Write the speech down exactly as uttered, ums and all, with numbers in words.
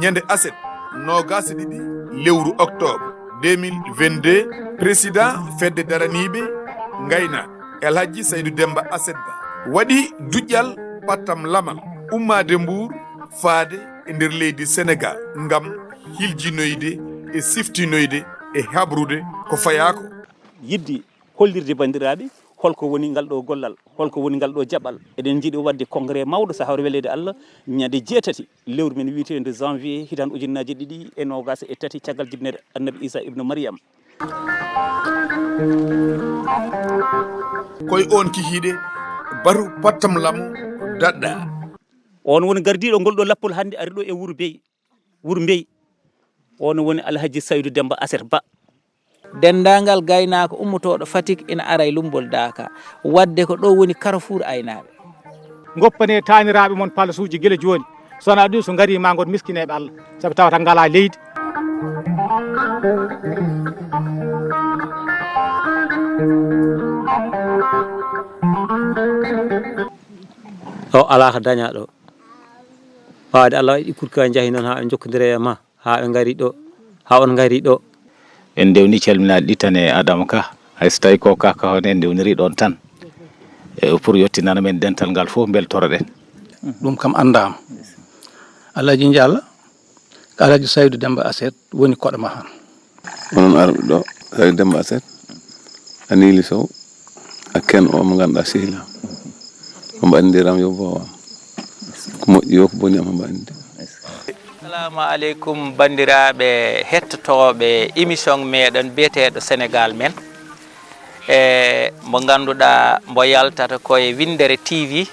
Ñande aset noogaas e ɗiɗi lewru oktoobre deux mille vingt-deux, président fedde daraniiɓe ngaynaaka, El Hadji Saydou Demba Aset Ba, waɗi duƴƴal pattam lamal ummaade Mbuur faade e nder leydi Senegaal ngam hiljinoyde e siftinoyde e habrude ko fayaa ko. Yiɗde hollirde banndiraaɓe holko woni ngal ɗo gollal, holko woni ngal ɗo jaɓɓal. Eɗen njiɗi waɗde congrès mawɗo, so hawre weleede Allah, ñande jeetati lewru men wiyeteendu janvier, hitaande ujunnaaje ɗiɗi e noogaas e tati, caggal jibinere Annabi Isa ibnu Mariyam. Ko e oon kikiiɗe batu pattam lamu daɗɗaa. On woni gardiiɗo ngol ɗo lappol hannde ari ɗo e Wuro Bey. Wuro Mbey, on woni Alhaji Saydu Demba Aset Ba. Denndaangal gaynaako ummotooɗo Fatick ina ara e lummbol Daaka, waɗde ko ɗo woni carrefour aynaaɓe. Ngoppane taaniraaɓe mon palasuuji gila jooni, so wonaa ɗum so ngarii ma ngon miskineeɓe Allah, sabu tawata ngalaa leydi. O alaa ko dañaa ɗo. Faade Allah waɗi kurka njahi noon haa ɓe njokkondira e ma, haa ɓe ngari ɗo, haa on ngari ɗo. En ndewni calminaali ɗi tan e Adama Ka, hay so tawi ko ka ka hono en ndewniri ɗon tan. E pour yottinana men dental ngal fof, mbeltoroɗen. Ɗum kam anndaama. Alhaji Njaalla, Alhaji Saydu Demba Aset woni koɗo ma han. Onon arɓe ɗo, Saydu Demba Aset, Anili Sow, ak ken o mo ngannduɗaa sehil am. Omo anndi ram yo bowam. Ko moƴƴi yo ko boni am omo anndi. Assalamu aleykum banndiraaɓe hettotooɓe émission meɗen biyeteeɗo Sénégal men, e mo ngannduɗaa mbo yaltata ko e Winndere T V.